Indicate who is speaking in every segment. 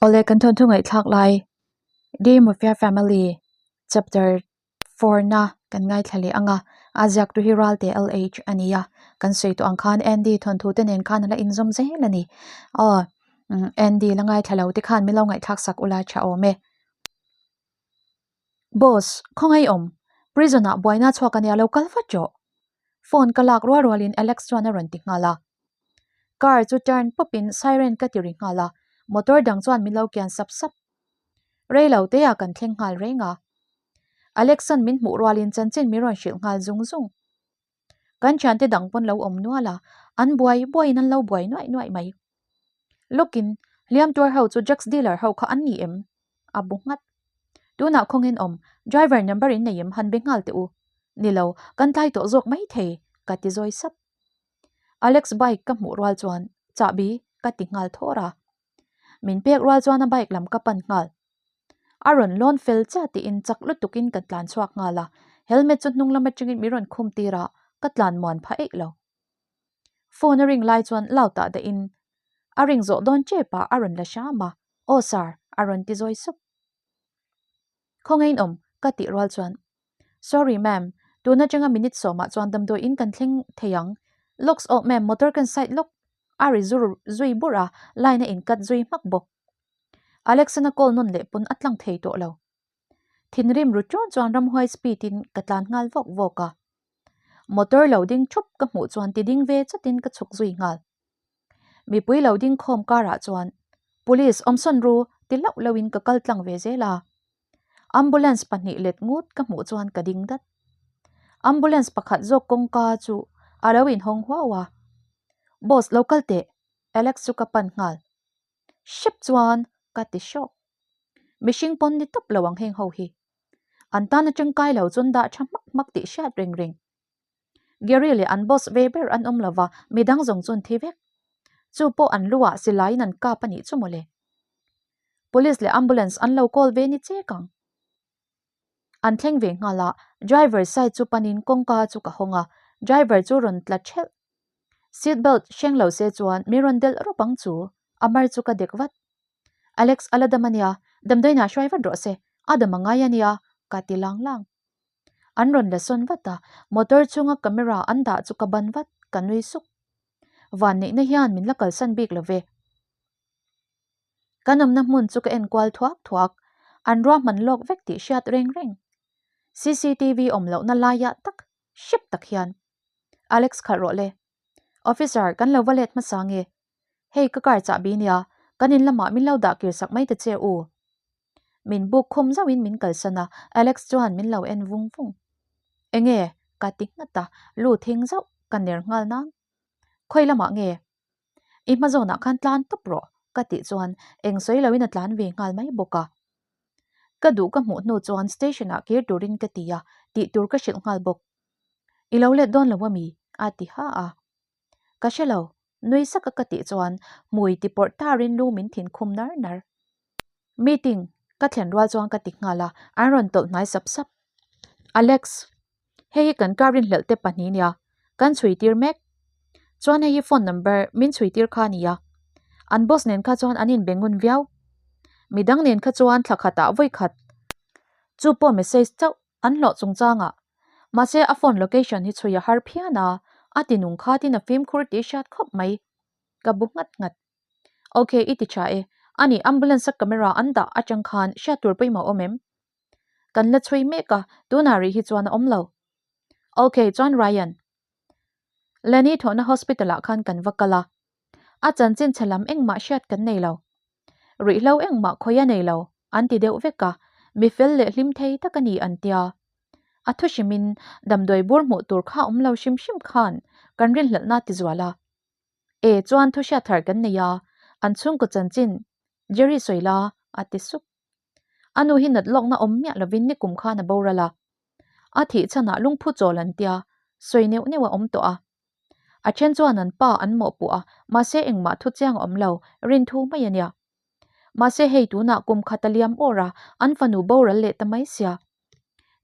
Speaker 1: Awle kan thawnthu ngaihthlak lai The Mafia Family chapter 4 na kan ngaithla leh anga a ziak tu hi Ralte LH a ni a kan sawi tawh ang khan Andy thawnthu te nen khan a la inzawm zel a ni aw Andy la ngaithla lo te khan min lo ngaihthlak sak ula tha awm e. Boss khawngaih awm prison ah buaina chhuak a nia lo kal vat rawh phone ka lak rual rualin Alex chuan a rawn ti nghal a. Car chu turn pawp in siren ka ti ri nghal a, motor dang chuan min lo kian sap sap. Rei lo te ah kan thleng nghal reng a. Alex-a'n min hmuh rual in chanchin min rawn hrilh nghal zung zung. Kan thiante dang pawn lo awm nual a, an buai buai in an lo buai nuaih nuaih mai. Lawk in, hliam tuar ho chu drugs dealer ho kha an ni em? A bu nghat. Tunah khawngin awm, driver number in nei em han be nghal teh u. Ni lo, kan tlai tawh zawk mai thei, ka ti zawi sap. Alex bike ka hmuh rual chuan chahbi ka ti nghal thawr a. Min pek rual chuan a bike lam ka pan nghal. A rawn lawn fel chiah tiin chak lutukin ka tlan chhuak nghal a, helmet chu hnung lam atangin min rawn khum tir a, ka tlan muan phah eih lo. Phone a ring lai chuan loud ah dahin a ring zawh dawn tep ah a rawn la hram a, Aw sir a rawn ti zawi sup. Khawngain awm ka tih rual chuan Sorry ma'am, tun atanga minute sawmah chuan damdawi in kan thleng thei ang. Lawks aw ma'am, motor kan side lawk a ri zur zui burh a, line a in cut zui hmak bawk. Alex-an a call nawn leh pawn a tlang thei tawh lo. Thinrim ru ṭawn chuan ramhuai speed in ka tlan nghal vawk vawk a. Motor lo ding ṭhup ka hmuh chuan ti ding ve chatin ka chhuk zui nghal. Mipui lo ding khawm karah chuan Police awmsawn ru ti hlauh lohin ka kal tlang ve zel a. Ambulance pahnih let ngut ka hmuh chuan ka ding dat. Ambulance pakhat zawk kawngka chu a lo inhawng huau a. Boss lo kal teh, Alex chu ka pan nghal. Hrep chuan ka ti hrawk. Mihring pawn ni tawp lo ang heng ho hi. An tan a tangkai lo chuan dah tha hmak hmak tih hriat reng reng. Gary leh an boss ve ber an awm lova, midang zawng chu an thi vek. Chu pawh an lu ah silaiin an kap a nih chu mawle. Police leh ambulance an lo call ve ni chek ang. An thleng ve nghal a, driver side chu panin kawngka chu ka hawng a, driver chu rawn tla thelh. Seat belt hreng lo se chuan mi rawn delh rawp ang chu, a mar chu ka dek vat. Alex a la dam a nia, damdawiinah hruai vat rawh se, a dam a ngai a nia, ka ti lang lang. An rawn la sawn vat a, motor chunga camera an dah chu ka ban vat, ka nui suk. Vanneihna hian min la kalsan bik lo ve. Kan awmna hmun chu ka en kual thuak thuak, an ruahman lawk vek tih hriat reng reng. Cctv awm lohna laiah tak hrep tak hian Alex khalh rawh le. Officer, kan lo va let hmasa nge? Hei ka car chahbi nia, kan in lamah min lo dah kir sak mai ta che u. Min buk khum zauhin min kalsan a, Alex chuan min lo en vung vung. Enge? ka ti nghat a, lu thing zauh ka ner nghal nang. Khawi lamah nge? I hma zawnah khan tlan tawp rawh ka tih chuan eng sawi loin a tlan ve nghal mai bawk a. Ka duh ka hmuh hnu chuan station ah kir turin ka ti a, tih tur ka hrilh nghal bawk. I lo let dawn lo ami? a ti ha a. Ka hre lo, nui sak a ka tih chuan hmui ti pawrh tarin lu min thin khum nar nar. Meeting ka thlen rual chuan ka ti nghal a, an rawn tawlh hnai sap sap. Alex, hei hi kan car rinhlelh te pahnih nia, kan chhui tir mek. Chuan hei hi phone number min chhui tir kha a nia. An boss nen kha chuan an inbe ngun viau. Midang nen kha chuan thla khatah vawi khat chu pawh message chauh an hlawh chungchangah. Mahse a phone location hi chhui a har phian a, a ti nung khatin a fimkhur tih hriat khawp mai. Ka bu nghat nghat. Ok, i ti tha e. Ani ambulance a camera an dah atang khan hriat tur pawimawh awm em? Kan la chhui mek a, tunah rih hi chuan a awm lo. Ok, chuan Ryan. Lenny thawhna hospital ah khan kan va kal a. A chanchin chhe lam engmah hriat kan nei lo. Ruihhlo engmah khawi a nei lo, an ti deuh vek a, mi fel leh hlim thei tak a ni an tia. A thu hrimin damdawi bur hmuh tur kha awm lo hrim hrim khan kan rinhlelhna ti zual a. E chuan thu hriat thar kan nei a, an chhungkaw chanchin Jerry sawi la, a ti sup. A nu hi nat lawkna awm miah lovin nikum khan a boral a. A thih chhanah lungphu chawl an tia, sawi neuh neuh a awm tawh a. A then chuan an pa an mawhpuh a, mahse engmah thu chiang a awm lo, rinthu mai a nia. Mahse hei tunah kum khat a liam awr a, an fanu boral leh ta mai sia.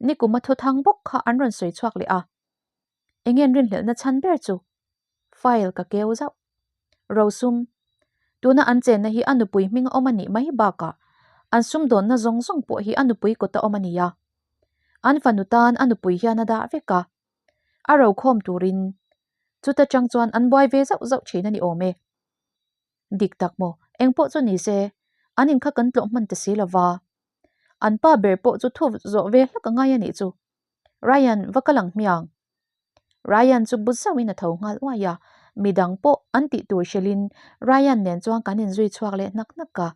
Speaker 1: Nikum a thuthang bawk kha an rawn sawi chhuak leh a. Eng nge an rinhlelhna chhan ber chu? File ka keu zauh. Rosum. Tuna an chenna hi a nupui hming a awm a nih mai bakah an sumdawnna zawng zawng pawh hi a nupui kawta awm a ni a. An fanu tan a nupui hian a dah vek a. A rokhawm turin chuta chang chuan an buai ve zauh zauh thin a ni awm e. Dik tak maw? Eng pawh chu ni se, an in kha kan tlawh hman ta si lo va. An pa ber pawh chu thu zawh ve hlak a ngai a nih chu. Ryan, va kal ang hmiang. Ryan chu bu zauhin a tho nghal uai a, midang pawh an tih tur hrilhin Ryan nen chuan kan inzui chhuak leh hnak hnak a.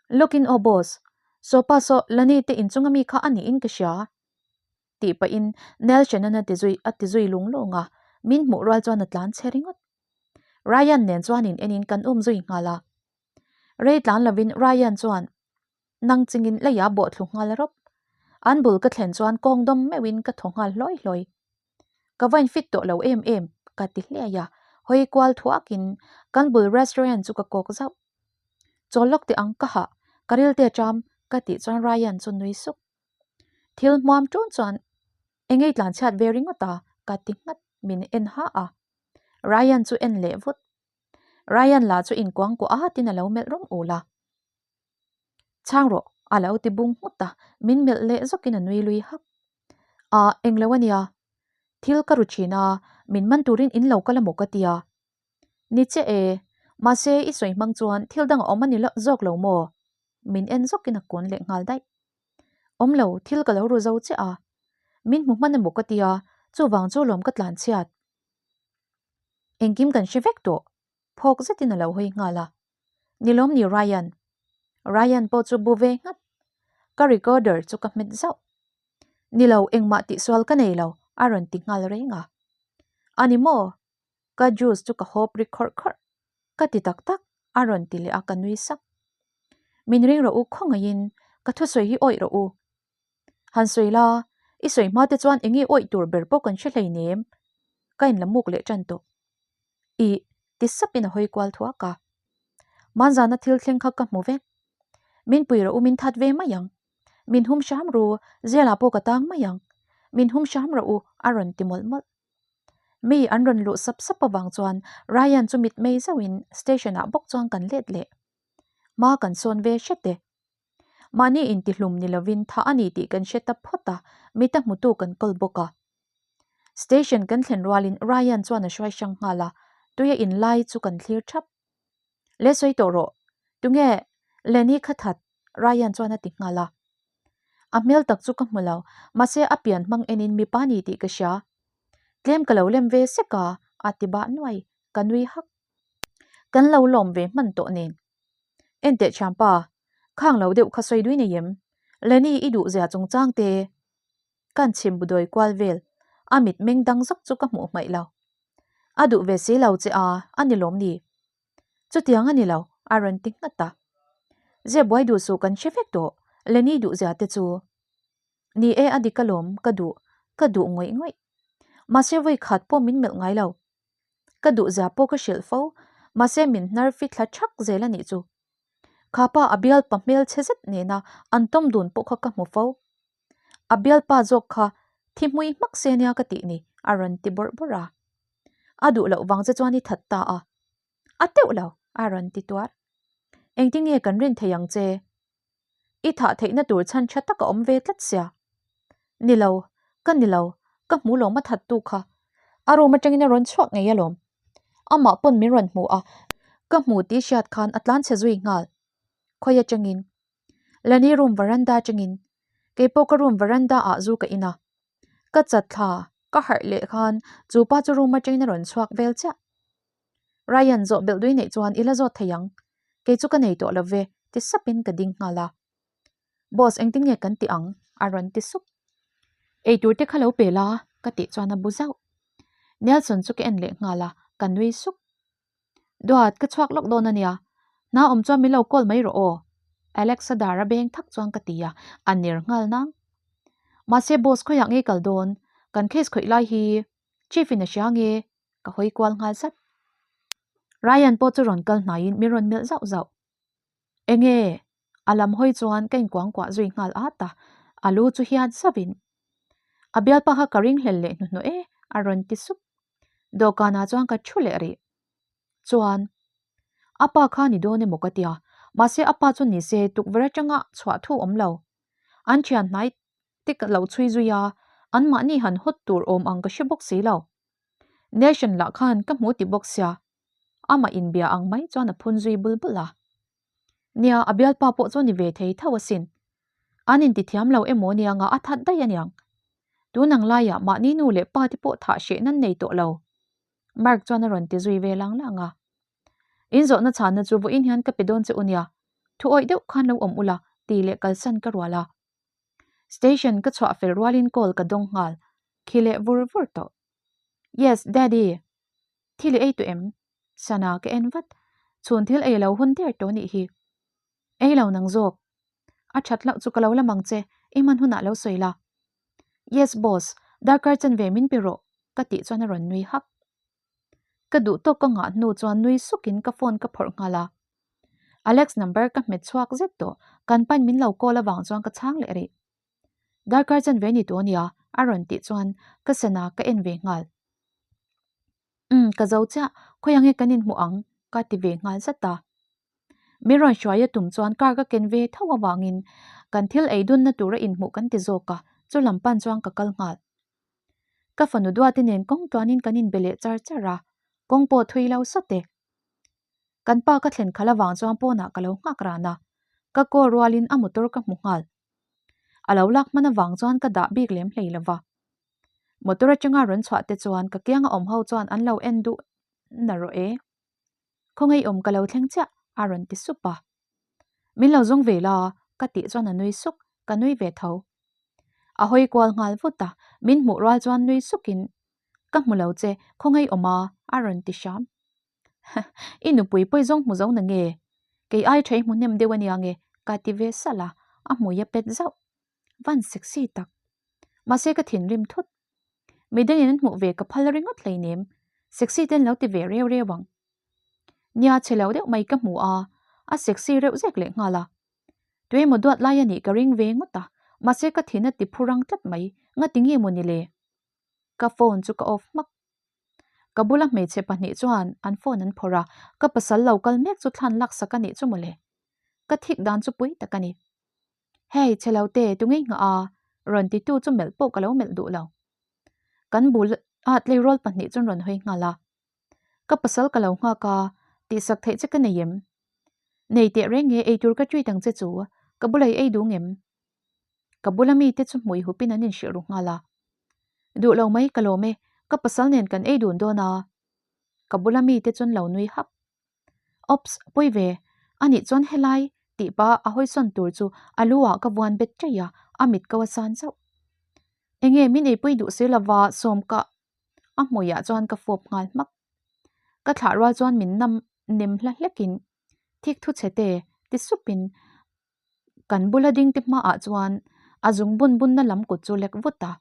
Speaker 1: Lawkin aw boss, sawpa saw Lani te inchunga mi kha a niin ka hria. Tih pahin Nelson-an a ti zui a ti zui lung lung a, min hmuh rual chuan a tlan che ringawt. Ryan nen chuan in enin kan um zui nghal a. Rei tlan lovin Ryan chuan nang chingin leiah bawh thlu nghal rawp. An bul ka thlen chuan kawng dawm meuhin ka thaw nghal hlawi hlawi. Ka va infit tawh lo em em ka ti hliai a, hawi kual thuakin kan bul restaurant chu ka kawk zauh. Chawl lawk teh ang ka hah, ka ril te ṭam ka tih chuan Ryan chu nui suk. Thil hmuam ṭun chuan engei tlan chhiat ve ringawt a ka ti nghat min en ha a. Ryan chu en leh vut. Ryan lah chu inkuangkuah atin a lo melh rawng ul a. Chhang rawh, a lo ti bung nghut a, min melh leh zawkin a nui lui hak. Ah, englo a nia. Thil ka ru thin a, min man turin in lo kal a maw ka tia. Ni che e, mahse i sawi hmang chuan thil dang a awm a ni zawk lo maw? Min en zawkin a kawn leh nghal daih. Awm lo, thil ka lo ru zo chiah a. Min hmu hman emaw ka tia, chuvang chu lawm ka tlan chhiat. Engkim kan hre vek tawh. Phawk zetin a lo hawi nghal a. Ni lawm ni Ryan? Ryan pawh chu bu ve nghat. Ka recorder chu ka hmet zauh. Ni lo, engmah tihsual ka nei lo, a rawn ti nghal reng a. A ni maw? Ka juice chu ka hawp ri khawrh khawrh. Ka ti tak tak, a rawn ti leh a ka nui sak. Min ring rawh u khawngaihin, ka thusawi hi awih rawh u. Han sawi la, i sawi hma te chuan enge awih tur ber pawh kan hre hleinem. Ka inla muk leh tan tawh. Ih, ti sapin a hawi kual thuak a. Manzana thil thleng kha ka hmu vek. Min pui rawh u min that ve mai ang. Min hum hram ru, zelah pawh ka tang mai ang. Min hum hram rawh u, a rawn ti mawlh mawlh. Mi an rawn luh sap sap avang chuan Ryan chu mitmei zauhin station ah bawk chuan kan let leh. Hma kan sawn ve hret e. Mahni intihlum ni lovin tha a ni tih kan hre ta phawt a, mita hmutu kan kawl bawk a. Station kan thlen rualin Ryan chuan a hruai hrang nghal a, tuia inlai chu kan thlir thap. Le sawi tawh rawh, tunge Lenny kha that? Ryan chuan a ti nghal a. A hmel tak chu ka hmu lo, mahse a pian hmang enin mipa ni tih ka hria. Tlem ka lo lem ve sek a, a ti bah nuai, ka nui hak. Kan lo lawm ve hman tawh nen. Enteh thianpa, khang lo deuh kha sawi dui nei em? Lenny i duh zia chungchang te kan chhim bu dawi kual vel, a mit meng dang zawk chu ka hmuh hmaih lo. A duh ve si lo che a, a ni lawm ni? Chutiang a ni lo, a rawn ti nghat a. Zep buai duh suh kan hre vek tawh, Lenny duh zia te chu. Ni e a dik alawm, ka duh, ka duh ngawih ngawih. Mahse vawi khat pawh min melh ngai lo. Ka duh zia pawh ka hrilh fo, mahse min hnar fi thla thak zel a nih chu. Khapa a bialpa hmel chhe zet nena an tawm dun pawh kha ka hmu fo. A bialpa zawk kha thi hmui hmak se nia ka tih ni, a rawn ti bawrh bawrh a. A duh loh vang che chuan i that ta a. A teuh lo, a rawn ti tuar. Engtin nge kan rin thei ang che? I thah theihna tur chhan tha tak a awm ve tlat sia. Ni lo, ka ni lo, ka hmu lawm a that tu kha. A room atangin a rawn chhuak ngei alawm. Amah pawn min rawn hmu a, ka hmu tih hriat khan a tlan chhe zui nghal. Khawi atangin? Lenny room veranda atangin. Keipawh ka room veranda ah zu ka in a. Ka chat thla, ka harh leh khan chu pa chu room atangin a rawn chhuak vel chiah. Ryan zawh belh dui neih chuan i la zawt thei ang. Kei chu ka nei tawh lo ve, ti sapin ka ding nghal a. Boss engtin nge kan ti ang? a rawn ti sup. Eitur te kha lo pe la, ka tih chuan a bu zauh. Nelson chu ka en leh nghal a, ka nui sup. Duat, ka chhuak lawk dawn a nia. Hna awm chuan min lo call mai rawh aw. Alex-a dar a beng thak chuan ka ti a, a ner nghal nang. Mahse boss khawiah ngei kal dawn, kan case khawih lai hi Chief in a hria nge? Ka hawi kual nghal zat. Ryan pawh chu rawn kal hnaiin min rawn melh zauh zauh. Enge? A lam hawi chuan ka inkuangkuah zui nghal at a, a lu chu hiat zauhin. A bialpa kha ka ringhlel leh hnuhnawh e, a rawn ti sup. Dawhkanah chuan ka thu leh rih. Chuan. A pa kha ni dawn emaw ka tia, mahse a pa chu ni se tukverh atanga chhuah thu awm lo. An thian hnai te ka lo chhui zui a, anmahni han hawt tur awm ang ka hre bawk si lo. Nation lah khan ka hmu ti bawk sia, amah inbia ang mai chuan a phun zui bul bul a. Nia, a bialpa pawh chu ni ve thei tho asin. An intithiam lo emaw nianga a that daih aniang. Tun ang laiah mahni nu leh pa te pawh thah hreh nan nei tawh lo. Mark chuan a rawn ti zui ve lang lang a. In zawhna chhanna chu vawiin hian ka pe dawn che u nia, thu awih deuh khan lo awm ula tih leh kalsan ka rual a. Station ka chhuah fel rualin call ka dawng nghal, khi leh vur vur tawh. Yes, Daddy. Thil i ei tawh em? Sana ka en vat. Chhun thil ei lo hun der tawh nih hi. Ei lo nang zawk. A that hlauh chu ka lo la mang che, i hman hunah lo sawi la. Yes boss, darkar chanve min pe rawh ka tih chuan a rawn nui hak. Ka duh tawk ka ngah hnu chuan nui sukin ka phone ka phawrh nghal a. Alex number ka hmet chhuak zet tawh, kan pain min lo call avang chuan ka chhang leh rih. Darkar chanve ni tawh ania a rawn tih chuan ka sana ka en ve nghal. Umm ka zo chiah, khawi ange kan inhmuh ang ka ti ve nghal zat a. Min rawn hruai a tum chuan car ka ken ve tho avangin kan thil ei dunna tura inhmuh kan ti zawk a, chu lam pan chuan ka kal nghal. Ka fanu duate nen kawng tluanin kan inbe leh char char a, kawng pawh thui lo sawt e. Kan pa ka thlen khalh avang chuan pawnah ka lo nghak ran a, ka call rualin a motor ka hmu nghal. A lo lak hman avang chuan ka dah bik lem hlei lova. Motor atanga rawn chhuah te chuan ka kianga awm ho chuan an lo en duh na rawh e. Khawngaih awm ka lo thleng chiah a rawn ti sup a. Min lo zawng ve la ka tih chuan a nui suk, ka nui ve tho. A hawi kual nghal vut a, min hmuh rual chuan nui sukin Ka hmu lo che, khawngaih awm a a rawn ti hram. I nupui pawi zawng hmu zo na nge? Kei ai tha i hmu hnem deuh ania nge? Ka ti ve salh a, a hmui a pet zauh. Van sexy tak. Mahse ka thinrim thut. Midangin an hmuh ve ka phal ringawt hleinem. Sexy ten lo ti ve reu reu ang. Nia chhe lo deuh mai ka hmu a, a sexy reuh zek leh nghal a. Tuemaw duat lai a nih ka ring ve ngawt a, mahse ka thin a ti phu rang tlat mai, ngati nge maw ni le? Ka phone chu ka off hmak. Ka bula hmeichhe pahnih chuan an phone an phawrh a, ka pasal lo kal mek chu thlan laksak a nih chu mawle. Ka thik dan chu pui tak a ni. Hei, chhe lo te, tu ngei nghah a? Rawn titu chu melh pawh ka lo melh duh lo. Kan bul a tleirawl pahnih chuan rawn hawi nghal a. Ka pasal ka lo nghak a, tihsak theih che ka nei em? Nei teh reng e, eitur ka treat ang che chu, ka bula i ei duh ngem? Ka bula mite chu hmui hupin an inhrilh ru nghal a. Duh lo mai ka lawm e, ka pasal nen kan ei dun dawn a. Ka bula mite chuan lo nui hap. Ops, pawi ve, anih chuan helai tih pah a hawisawn tur chu a lu ah ka vuan bet ṭaih a, a mit ko a san zauh. Enge min eipui duh si lova sawm ka a hmuiah chuan ka fawp nghal hmak. Ka thlah rual chuan min nam nem hla hlekin thik thu chhe te ti supin kan bula ding te hmaah chuan a zung bun bunna lam kut chu lek vut a.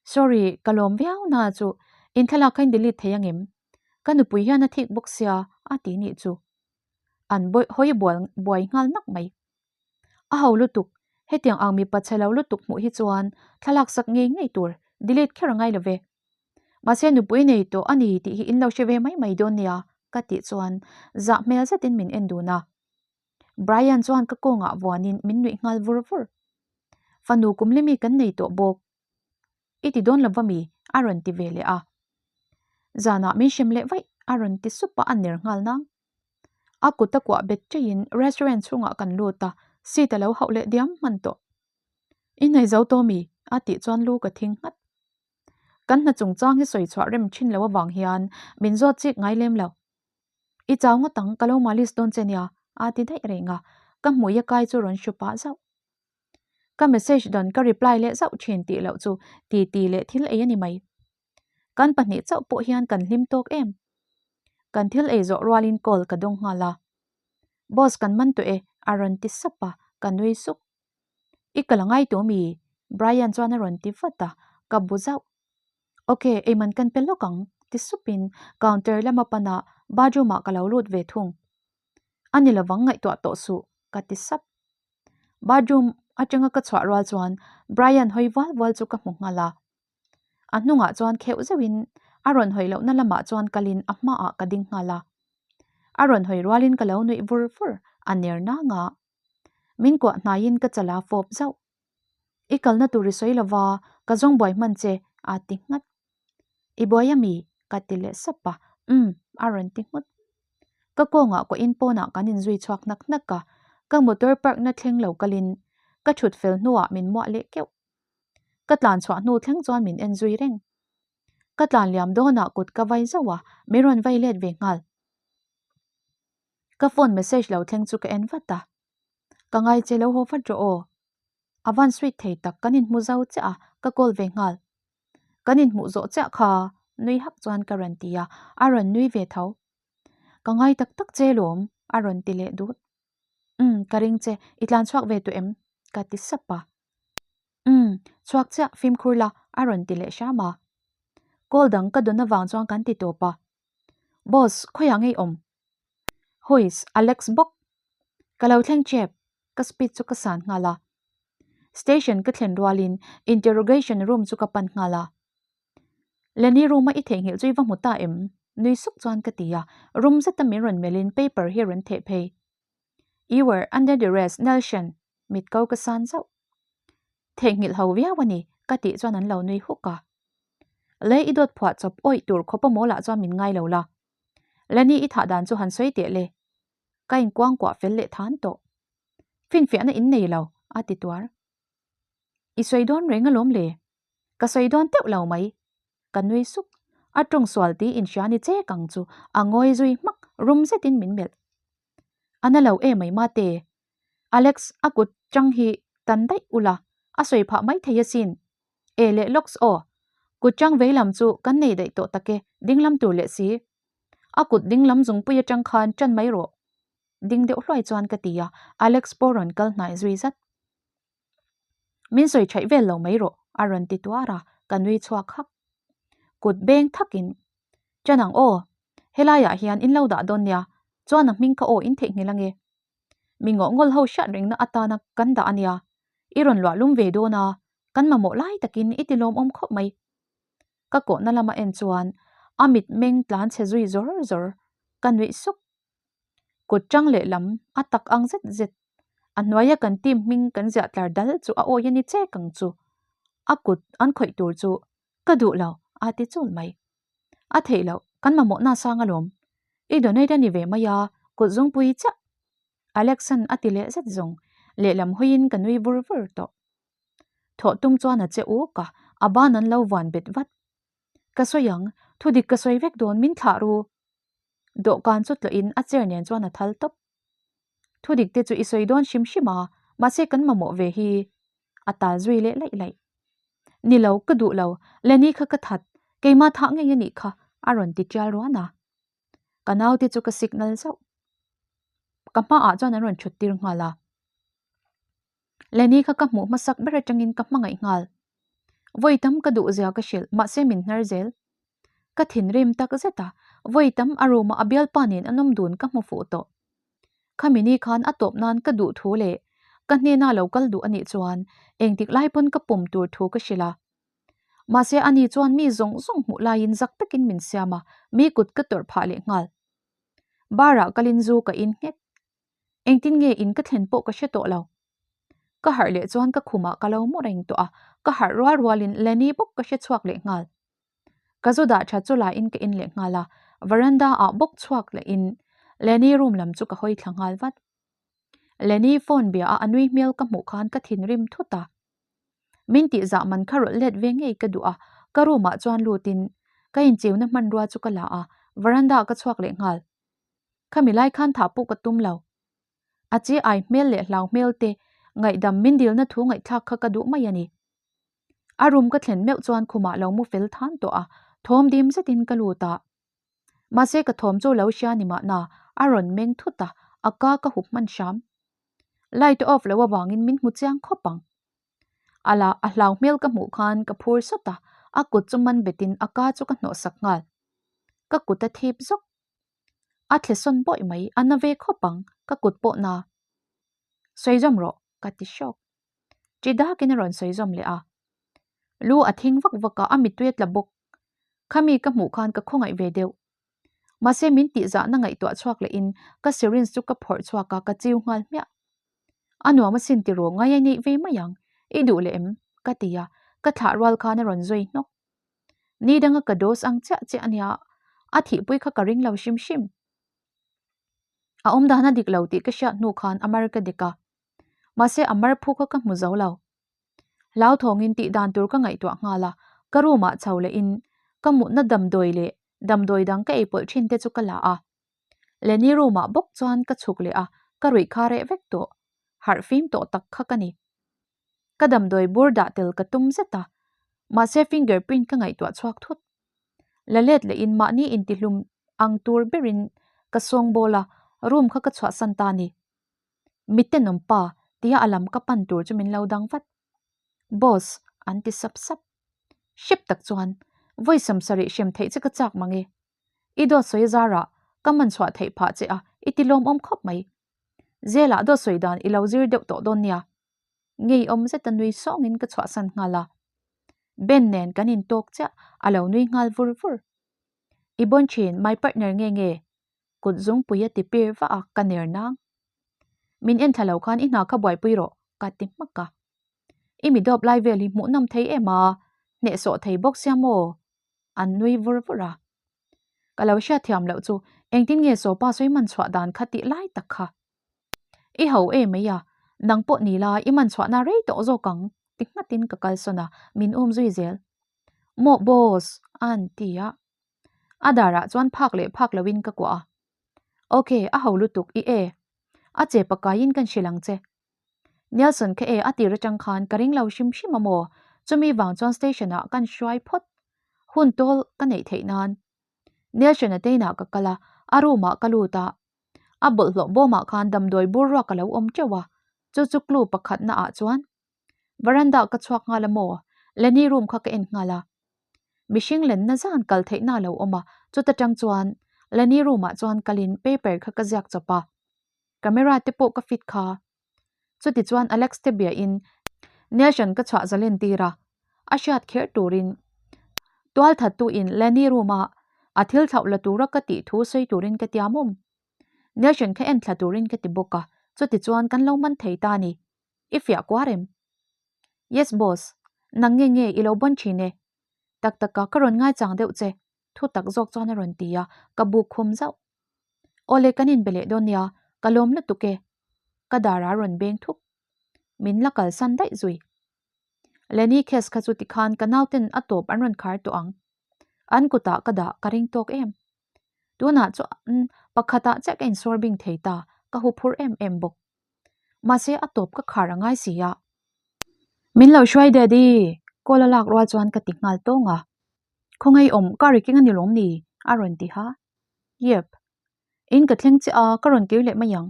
Speaker 1: Sorry, ka lawm viau na chu in thlalak kha in delete thei angem? Ka nupui hian a thik bawk sia a ti nih chu. An hawi buai nghal nak mai. A ho lutuk, hetiang ang mipa chhe lo lutuk hmuh hi chuan thlalak sak ngei ngei tur delete kher a ngai lo ve. Mahse nupui nei tawh a ni tih hi in lo hre ve mai mai dawn nia ka tih chuan zah hmel zetin min en dun a. Brian chuan ka kawngah vuanin min nuih nghal vur vur. Fanu kum limi kan nei tawh bawk. I ti dawn lova mi? a rawn ti ve leh a. Zanah min hrem leh vaih a rawn ti sup a, a ner nghal nang. A kut a kuah bet ṭaihin restaurant chhungah kan lut a, seat a lo hauh leh diam hman tawh. I hnaih zo tawh mi? a tih chuan lu ka thing nghat. Kan hna chungchang hi sawi chhuah rem ṭhin lo avang hian min zawt chik ngai lem lo. I chau ngawt ang, ka lo malis dawn che nia, a ti daih reng a, ka hmui a kai chu rawn hru pah zauh. Ka message dawn ka reply leh zauh thin tih loh chu ti ti leh thil ei a ni mai. Kan pahnih chauh pawh hian kan hlim tawk em. Kan thil ei zawh rualin call ka dawng nghal a. Boss kan man tawh e, a rawn ti sap a, ka nui suk. I kal a ngai tawh mi? Brian chuan a rawn ti vat a, ka bu zauh. Ok, eiman kan pe lawk ang, ti supin counter lama panah bathroom ah ka lo lut ve thung. A ni lovang ngaihtuah tawh suh, ka ti sap. Bathroom atanga ka chhuah rual chuan Brian hawi vual vual chu ka hmu nghal a. A hnungah chuan kheuh zeuhin a rawn hawi lohna lamah chuan kalin a hmaah ka ding nghal a. A rawn hawi rualin ka lo nuih vur vur, a ner nang a. Min kuah hnaiin ka chala fawp zauh. I kalna tur i sawi lova, ka zawng buai hman che, a ti nghat. I buai a mi? ka ti leh sap a, Umm, a rawn ti nghut. Ka kawngah kuahin pawnah kan inzui chhuak hnak hnak a, ka motor park na thleng lo kalin ka thut fel hnuah min muah leh keuh. Ka tlan chhuah hnu thleng chuan min en zui reng. Ka tlan liam dawnah kut ka vai zauh a, min rawn vai let ve nghal. Ka phone message lo thleng chu ka en vat a. Ka ngai che lo haw vat rawh aw. A van sweet thei tak kan inhmu zo chiah a, ka call ve nghal. Kan inhmuh zawh chiah kha nui hak chuan ka rawn ti a, a rawn nui ve tho. Ka ngai tak tak che lawm a rawn ti leh dut. Umm ka ring che, i tlan chhuak ve tawh em? ka ti sap a. Umm chhuak chiah fimkhur la a rawn ti leh hram a. Call dang ka dawn avang chuan kan ti tawp a. Boss, khawiah ngei awm? Huis, Alex bawk. Ka lo thleng chep, ka speed chu ka san nghal a. Station ka thlen rualin interrogation room chu ka pan nghal a. Lenny room a i theihnghilh chu i va hmu ta em? Nui suk chuan ka ti a, room zeta min rawn melhin paper hi a rawn theh phei. You were under duress, Nelson, mit ko ka san zauh. Theihnghilh ho viau a ni, ka tih chuan an lo nui huk a. Le i dawt phuah chawp awih tur khawpa mawl ah chuan min ngai lo la. Lenny i thah dan chu han sawi teh le. Ka inkuang kuah fel leh than tawh. Finfiahna in nei lo, a ti tuar. I sawi dawn reng alawm le. Ka sawi dawn teuh lo mai. Ka nui suk. A tawng sual ti inhria ni che kang chu a ngawi zui hmak rum zetin min melh. A na lo e mai mate. Alex a kut chang hi tan daih ula a sawi phah mai thei asin. E leh lawks aw. Kut chang vei lam chu kan nei daih tawh tak e, ding lam tur leh si. A kut ding lam zungpui atang khan tan mai rawh. Ding deuh hluai chuan ka ti a, Alex pawh rawn kal hnai zui zat. Min sawi thaih vel lo mai rawh a rawn ti tuar a, ka nui chhuak hak. Kut beng thakin, Ṭan ang aw, helaiah hian in lo dah dawn nia, chuan a hming kha aw in theihnghilh ange. Mi ngawh ngawl ho hriat rengna atana kan dah a nia, i rawn luah lum ve dawn a, kan mamawh lai takin i ti lawmawm khawp mai. Ka kawhna lama en chuan a mit meng tlan chhe zui zawr zawr, ka nuih suk. Kut ṭang lehlam a tak ang zet zet. A hnuaia kan team hming kan ziah tlar dal chu a awi a ni chek ang chu. A kut an khawih tur chu ka duh lo a ti chul mai. A theih loh, kan mamawhna sang alawm. I donate a ni ve mai a, kut zungpui chiah. Alexan a ti leh zet zawng, lehlam hawiin ka nui vur vur tawh. Thawh tum chuan a che uk a, a ban an lo vuan bet vat. Ka sawi ang, thudik ka sawi vek dawn min thlah ru. Dawhkan chu tlawhin a chair nen chuan a thal tawp. Thudik te chu i sawi dawn hrim hrim a, mahse kan mamawh ve hi a tal zui leh laih laih. Ni lo, ka duh lo, Lenny kha ka that, keimah thah ngei a nih kha a rawn ti tial ruan a. Ka naute chu ka signal zauh. Ka hmaah chuan an rawn thut tir nghal a. Lenny kha ka hmuh hmasak ber atangin ka hmangaih nghal. Vawi tam ka duh zia ka hrilh, mahse min hnar zel. Ka thinrim tak zet a, vawi tam a room ah a bialpa nen an awm dun ka hmu fuh tawh. Khami ni khan a tawp nan ka duh thu leh ka hnena lo kal duh anih chuan engtik lai pawn ka pawm tur thu ka hrilh a. Mahse ani chuan mi zawng zawng hmuh laiin zak takin min siam a, mi kut ka tawrh phah leh nghal. Bar ah kalin zu ka in nghek. Engtin nge in ka thlen pawh ka hre tawh lo. Ka harh leh chuan ka khumah ka lo mu reng tawh a, ka harh rual rualin Lenny bawk ka hre chhuak leh nghal. Ka zu dah tha chu lain ka in leh nghal a, veranda ah bawk chhuak lehin Lenny room lam chu ka hawi thla nghal vat. Lenny phone bia a a nui hmel ka hmuh khan ka thinrim thut a. Min tih zah man kha rawlh let ve ngei ka duh a, ka room ah chuan lutin ka inchiuna hmanrua chu ka la a, veranda ah ka chhuak leh nghal. Khami lai khan thah pawh ka tum lo. A che ai hmel leh hlau hmel te ngaihdam min dilna thu ngaihthlak kha ka duh mai a ni. A room ka thlen meuh chuan khumah lo mu fel than tawh a, thawm dim zetin ka lut a. Mahse ka thawm chu lo hria ni mahna a rawn meng thut a, a ka ka hup hman hram. Light off lo avangin min hmu chiang khawp ang. A la a hlau hmel ka hmuh khan ka phur sawt a, a kut chu man betin a ka chu ka hnawh sak nghal. Ka kut a thip zawk. A thle sawn bawih mai, a na ve khawp ang, ka kut pawh na. Sawi zawm rawh, ka ti hrawk. Ṭi dakin a rawn sawi zawm leh a. Lu a thing vak vak a, a mittui a tla bawk. Khami ka hmuh khan ka khawngaih ve deuh. Mahse min tihzahna ngaihtuah chhuak lehin ka syringe chu ka phawrh chhuak a, ka chiu nghal hmiah. A nuam asin tiraw ngai a neih ve mai ang, i duh leh em? ka ti a, ka thlah rual khan a rawn zui hnawk. Ni danga ka dose ang chiah chiah ania, a thihpui kha ka ring lo hrim hrim. A awmdan a dik lo tih ka hriat hnu khan a mar ka dik a, mahse a mar phu kha ka hmu zo lo. Hlauthawngin tih dan tur ka ngaihtuah nghal a, ka room ah chho lehin ka mutna damdawi leh damdawi dang ka ei pawlh thin te chu ka la a. Lenny room ah bawk chuan ka chhuk leh a, ka ruih kha reh vek tawh, harh fim tawh tak kha ka ni. Ka damdawi bur dah tel ka tum zet a, mahse finger print ka ngaihtuah chhuak thut. La let lehin mahni intihlum ang tur berin ka sawngbawl a, room kha ka chhuahsan ta a ni. Mitenawm pa tia a lam ka pan tur chu min lo dang vat. Boss, an ti sap sap. Hrep tak chuan vawi samsarih hrem theih che ka chak mang e. I dawt sawi zarah ka man chhuah theih phah che a, i ti lawmawm khawp mai. Zelah dawt sawi dan i lo zir deuh tawh dawn nia. Ngeiawm zeta nui sawngin ka chhuahsan nghal a. Ben nen kan intawk chiah a lo nui nghal vur vur. I bawn thin, my partner nge nge? Kut zungpui a ti pir vah a, ka ner nang. Min en thla lo khan i hna kha buaipui rawh, ka ti hmak a. I mi dawp lai vel hi hmuhnawm thei em a, hnehsawh thei bawk sia maw? An nui vur vur a. Ka lo hriatthiam loh chu engtin nge sawpa sawi man chhuah dan kha tih lai tak kha. I ho e mai a, nang pawh ni la i man chhuahna rei tawh zawk ang, ti nghatin ka kalsawn a, min um zui zel. Maw boss, a an ti a. A darah chuan phak leh phak loin ka kuah a. Ok, a ho lutuk, i e. A che pakaiin kan hrilh ang che. Nelson kha e a tir atang khan ka ring lo hrim hrim a maw? Chumi vang chuan station ah kan hruai phawt. Hun tawl ka neih theih nan. Nelson a teinah ka kal a, a room ah ka lut a. A bawlhhlawh bawmah khan damdawi bur ruak a lo awm teuh a, chu chu clue pakhatna ah chuan Veranda ka chhuak nghal a maw? Lenny room kha ka en nghal a. Mihring lenna zan kal theihna a lo awm a, chuta tang chuan Lenny room ah chuan kalin paper kha ka ziak chawp a. Camera te pawh ka fit kha. Chuti chuan Alex te biahin Nelson ka chhuah zalen tir a, a hriat kher turin tualthattu in Lenny room a a thil thlauh la tura ka tih thu sawi turin ka tiam awm. Nelson kha en thla turin ka ti bawk a, chuti chuan kan lo man thei ta a ni. I fiah kuar em? Yes boss, nang nge nge i lo bawn thin e. Tak taka ka rawn ngaichang deuh che, thu tak zawk chuan a rawn ti a, ka buk khum zauh. Awle kan inbe leh dawn nia, ka lawm lutuk e. Ka dar a rawn beng thup. Min la kalsan daih zui. Lenny case kha chu tikhan ka nauten a tawp an rawn khar tawh ang. An kutah ka dah ka ring tawk em. Tunah chuan pakhatah chiah ka insawr bing thei ta, ka huphurh em em bawk. Mahse a tawp ka khar a ngai si a. Min lo hruai Daddy! Call a lak rual chuan ka ti nghal tawng a. Khawngaih awm ka ri keng a ni lawm ni? A rawn ti ha. Yep. In ka thleng chiah a, ka rawn kir leh mai ang.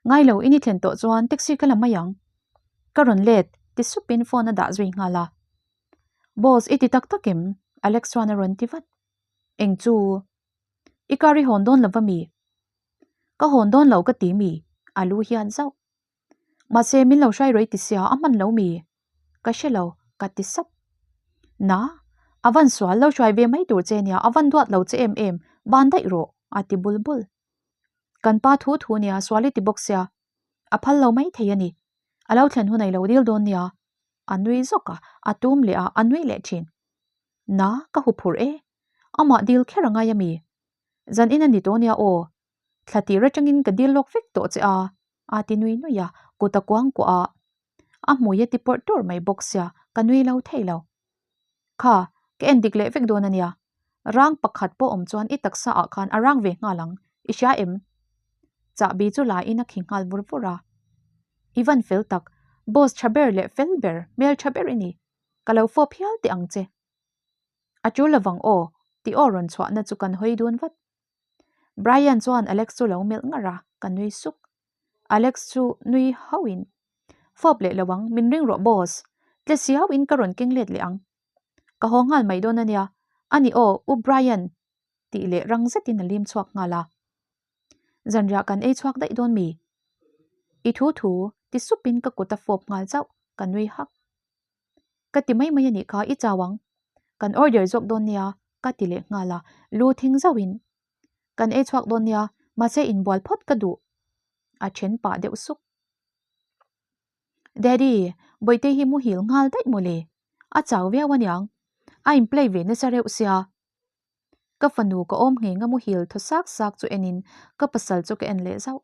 Speaker 1: Ngai lo in i thlen tawh chuan taxi ka la mai ang. Ka rawn let ti supin phone a dah zui nghal a. Boss i ti tak tak em? Alex chuan a rawn ti vat. Eng chu? I car i hawn dawn lo va mi? Ka hawn dawn lo ka ti mi? A lu hian zauh. Mahse min lo hrai rawih ti sia a hman lo mi? Ka hre lo, ka ti sap. Na, a van sual lo hruai ve mai tur che nia, a van duat lo che em em, ban daih rawh, a ti bul bul. Kan pa thu thu nia sual i ti bawk sia, a phal lo mai thei a ni. A lo thlen hun a i lo dil dawn nia. A nui zawk a, a tum leh a, a nui leh thin. Na, ka huphurh e. Amah dil kher a ngai a mi? Zan in a ni tawh nia aw. Thla tir atangin ka dil lawk vek tawh che a, a ti nui nui a, kut a kuang kuah a. A hmui a ti pawrh tur mai bawk sia, ka nui lo thei lo. Kha, ka en dik leh vek dawn a nia. Rang pakhat pawh awm chuan i taksa ah khan a rang ve nghal ang, i hria em? Chahbi chu la in a khi nghal vur vur a. I van fel tak, boss tha ber leh fel ber, hmel tha ber i ni. Ka lo fawp hial teh ang che. A tul lovang aw, tih aw rawn chhuahna chu kan hawi dun vat. Brian chuan Alex chu lo melh ngar a, ka nui suk. Alex chu nui hauhin, Fawp leh lo ang, min ring rawh boss. Tle siau in ka rawn keng let leh ang. Ka haw nghal mai dawn a nia. A ni aw, U Brian! tih leh rang zetin a lim chhuak nghal a. Zanriah kan ei chhuak daih dawn mi? I thu thu, ti supin ka kut a fawp nghal chauh, ka nui hak. Ka ti mai mai a nih kha, i chau ang. Kan order zawk dawn nia, ka ti leh nghal a, lu thing zauhin. Kan ei chhuak dawn nia, mahse inbual phawt ka duh. A then pah deuh suk. Daddy, Bawihte hi muhil nghal daih mawle. A chau viau aniang. A in play ve nasa reuh sia. Ka fanu ka awm ngheng a muhil thaw sak sak chu enin ka pasal chu ka en leh zauh.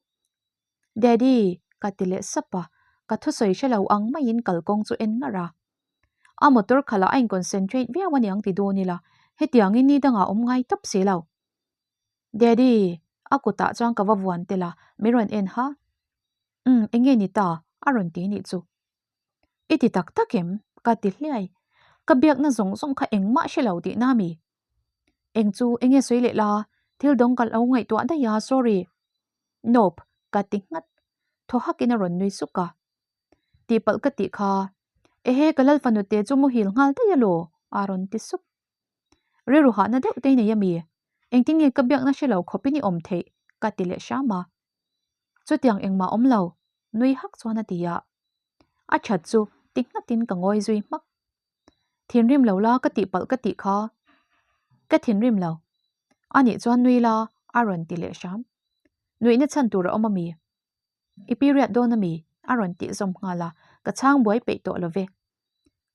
Speaker 1: Daddy, ka ti leh sap a, ka thusawi hre lo ang maiin kalkawng chu en ngar a. A motor khalh ah a in concentrate viau aniang ti dawn ila, hetiangin ni dangah awm ngai tawp si lo. Daddy, a kutah chuan ka va vuan tel a, min rawn en ha. Umm, eng nge ni ta? a rawn ti nih chu. I ti tak tak em? ka ti hliai. Ka biakna zawng zawng kha engmah hre lo tihna mi? Eng chu eng nge sawi leh la? Thil dawng ka lo ngaihtuah daih a, sorry. Nope, ka ti nghat. Thaw hakin a rawn nui suk a. Tihpalh ka tih kha. Ehe, ka lalfanute chu muhil nghal daih alaw? a rawn ti sup. Rilru hahna deuh te nei ami? Engtin nge ka biakna hre lo khawpin i awm theih? ka ti leh hram a. Chutiang engmah awm lo, nui hak chuan a ti a. A that chu ti nghatin ka ngawi zui hmak. Thinrim lo la ka tihpalh ka tih kha. Ka thinrim lo. Anih chuan nui la a rawn ti leh hram. Nuihna chhan tur a awm ami? I period dawn ami? A rawn tih zawm nghal a, ka chhang buai peih tawh lo ve.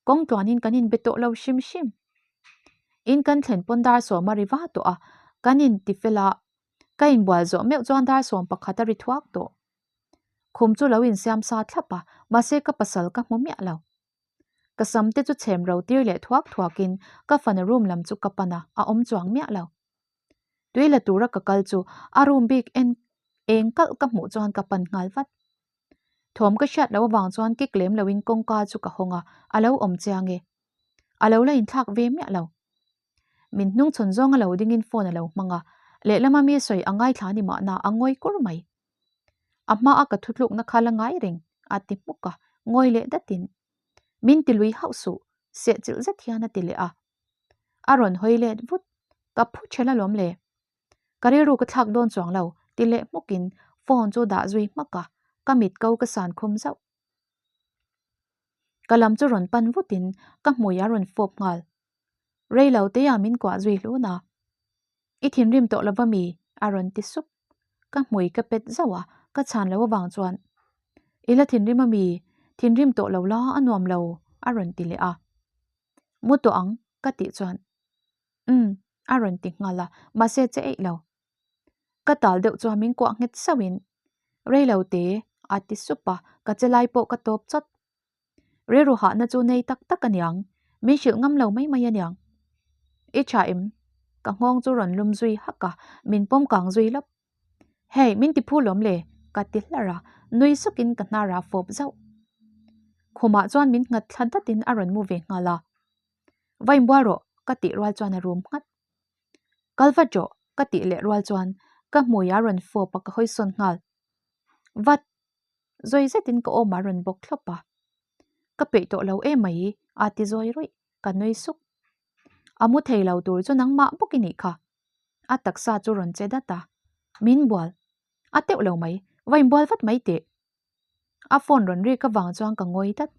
Speaker 1: Kawng tluanin kan inbe tawh lo hrim hrim. In kan thlen pawn dar sawm a ri va tawh a, kan inti fel a, ka inbual zawh meuh chuan dar sawm pakhat a ri thuak tawh. Khum chu lo insiam sa thlap a, mahse ka pasal ka hmu miah lo. Ka sam te chu chhem ro tir leh thuak thuakin ka fana room lam chu ka pan a, a awm chuang miah lo. Tui la tura ka kal chu a room bik en eng kalh ka hmuh chuan ka pan nghal vat. Thawm ka hriat loh avang chuan kik lem loin kawngka chu ka hawng a, a lo awm chiang e. A lo la inthlak ve miah lo. Min hnung chhawn zawng a lo dingin phone a lo hmang a, lehlama mi sawi a ngaithla ni mahna a ngawi kur mai. A hmaa ka thutlukna kha la ngai reng a ti hmuk a, ngawi leh datin. Min ti lui hauh suh, sehchilh zet hian a ti leh a. A rawn hawi let vut, ka phu ṭhel alawm le. Ka rilru ka thlak dawn chuang lo, ti leh hmukin phone chu dah zui hmak a, ka mit ko ka san khum zauh. Ka lam chu rawn pan vutin ka hmui a rawn fawp nghal. Rei lo teia min kuah zui hlun a. I thinrim tawh lova mi? a rawn ti sup. Ka hmui ka pet zauh a, ka chhan lo avang chuan, I la thinrim a mi? Thinrim tawh lo la, a nuam lo, a rawn ti leh a. Mu tawh ang, ka tih chuan, Umm, a rawn ti nghal a, mahse che eih lo. Ka tal deuh chuan min kuah nghet sauhin, Rei lo te, a ti sup a, ka che lai pawh ka tawp chawt. Rilru hahna chu nei tak tak aniang, min hrilh ngam lo mai mai aniang. I tha em? Ka nghawng chu rawn lum zui hak a, min pawm kang zui lawp. Hey, min ti phu lawm le, ka ti hlar a, nui sukin ka hnar a fawp zauh. Khumah chuan min nghat thla datin a rawn mu ve nghal a. Va inbual rawh, ka tih rual chuan a rum nghat. Kal vat rawh, ka tih leh rual chuan ka hmui a rawn fawp a ka hawi sawn nghal. Vat! Zawi zetin ka awm a rawn bawk thlawp a. Ka peih tawh lo emai a ti zawi rawih, ka nui suk. A mu thei lo tur chu nangmah bawk i nih kha. A taksa chu rawn che dat a, min bual. A teuh lo mai, va inbual vat mai teh. A phone rawn rik avang chuan ka ngawi dat.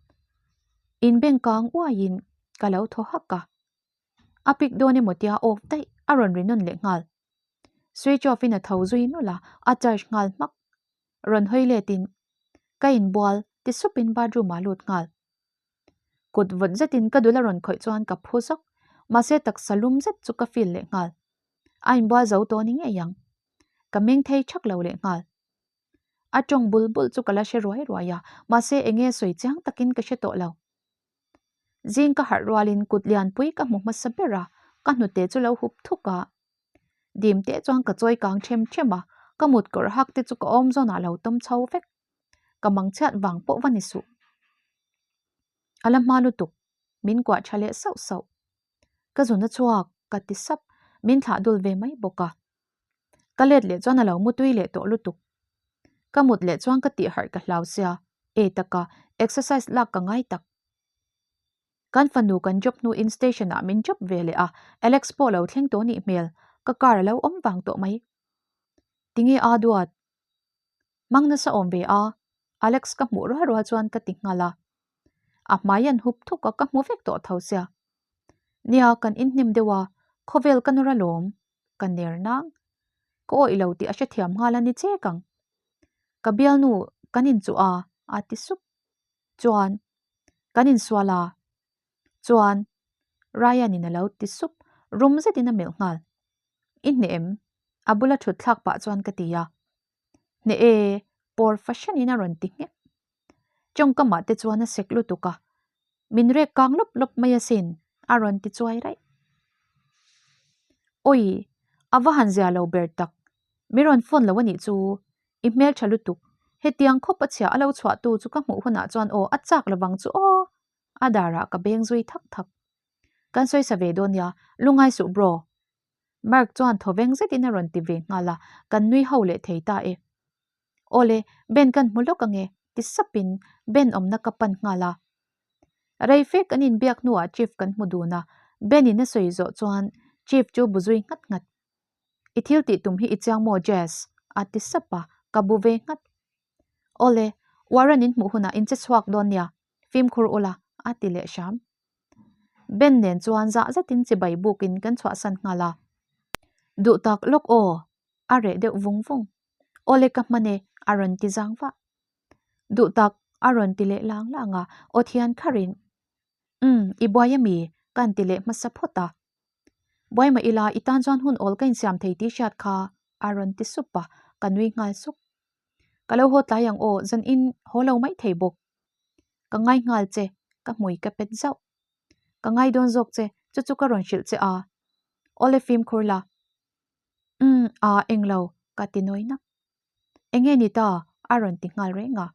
Speaker 1: Inbeng kang uaiin ka lo thaw hak a. A pick dawn emaw tia off daih a rawn ri nawn leh nghal. Switch off in a tho zui nulh a, a charge nghal hmak. Rawn hawi letin ka inbual ti supin bathroom ah lut nghal. Kut vawt zetin ka dul a rawn khawih chuan ka phu zawk, mahse taksa lum zet chu ka feel leh nghal. A inbual zo tawh ni ngei ang. Ka meng thei thak lo leh nghal. A tawng bul bul chu ka la hre ruai ruai a, mahse eng nge sawi chiang takin ka hre tawh lo. Zing ka harh rualin kut lianpui ka hmu hmasa ber a, ka hnute chu lo hup thuk a. Dim teh chuan ka chawi kang them them a, ka mut kawr hak te chu ka awm zawnah lo tawm chho vek. Ka mangchhiat vang pawh va ni suh. A la hma lutuk, min kuah tha leh sauh sauh. Ka zun a chhuak, ka ti sap, min thlah dul ve mai bawk a. Ka let leh chuan a lo mutui leh tawh lutuk. Ka mut leh chuan ka tih harh ka hlau sia, e taka exercise lak ka ngai tak. Kan fanu kan job hnuin station ah min job ve leh a, Alex pawh lo thleng tawh nih hmel, ka car a lo awm vang tawh mai. Tinge a duat? Hmang nasa awm ve a, Alex ka hmuh rual rual chuan ka ti nghal a. A hmai an hup thuk a ka hmu vek tawh tho sia. Nia kan inhnem deuh a, khawvel ka nawr alawm, ka ner nang. Ka awih lo tih a hrethiam nghal a ni chek ang. Ka bialnu kan inchuh a, a ti sup. Chuan, kan insual a. Chuan, Ryan in a lo ti sup, rum zetin a melh nghal. I hneh em? A bula thut thlak pah chuan ka ti a. Hneh e, pawr fahranin a rawn ti nghek. Tawngkamah te chuan a sek lutuk a, min rek kang lawp lawp mai asin, a rawn ti chuai raih. Awi, a va han zia lo ber tak, mi rawn phone lo a nih chu, i hmeltha lutuk, hetiang khawp a chhia a lo chhuah tu chu ka hmuh hunah chuan aw a chak lovang chu aw, a darah ka beng zui thak thak. Kan sawi sa ve dawn nia, lungai suh bro. Mark chuan thawveng zetin a rawn ti ve nghal a, kan nui ho leh thei ta e. Awle, Ben kan hmu lawk ange, ti sapin Ben awmna ka pan nghal a. Rei fe kan inbiak hnuah Chief kan hmu dun a, Ben in a sawi zawh chuan Chief chu bu zui nghat nghat. I thil tih tum hi i chiang maw Jazz? a ti sap a, ka bu ve nghat. Awle, Warren in hmuh hunah in che chhuak dawn nia, fimkhur ula, a ti leh hram. Ben nen chuan zah zetin chibai bukin kan chhuahsan nghal a. Duh tak lawk aw, a reh deuh vung vung. Awle ka hman e, a rawn ti zang vah. Duh tak, a rawn ti leh lang lang a, aw thian kharin, Umm, i buai ami? ka han ti leh hmasa phawt a. Buai mah ila, i tan chuan hun awl ka insiam thei tih hriat kha, a rawn ti sup a, ka nui nghal suk. Ka lo haw tlai ang aw, zan in haw lo mai thei bawk. Ka ngai nghal che, ka hmui ka pet zauh. Ka ngai dawn zawk che, chu chu ka rawn hrilh che a. Awle fimkhur la. Umm, aa englo, ka ti nawi nak. Enge ni ta? a rawn ti nghal reng a.